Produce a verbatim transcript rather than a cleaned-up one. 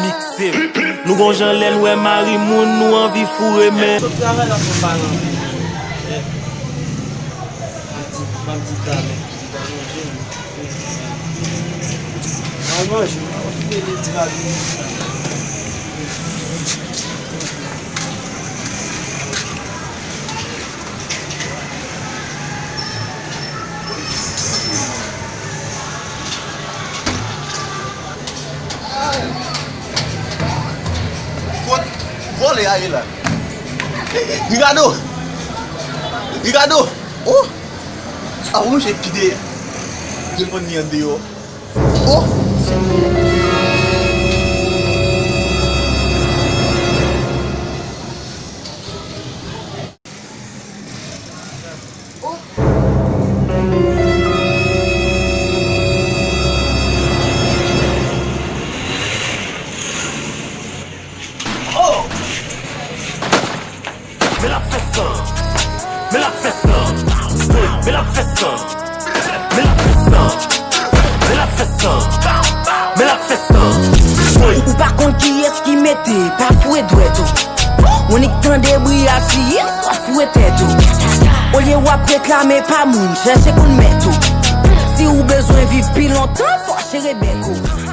Mikse. Nou gon jan lè n wè mari moun, nou anvi foure men. Sot travay la fè m pa nan men. M ap di, m ap di talè. M pa manje, m pa manje, m pa okipe de travay. Kot vòlè a ye la? Ricardo! Ricardo! Oh! Ah, bon, misye kite telefòn li andeyò. Oh! Men l ap fè san. Men l ap fè san. Men l ap fè san. Men l ap fè san. Men l ap fè san. Men l ap fè san. Ou pa konn kiyès ki mete pa foure dwèt ou. Ou nik tande bri a siye, w ap foure tèt ou. Olye w ap reklame pa moun, chèche konn mèt ou. Si ou bezwen viv pi lontan, fò w chire bèk ou.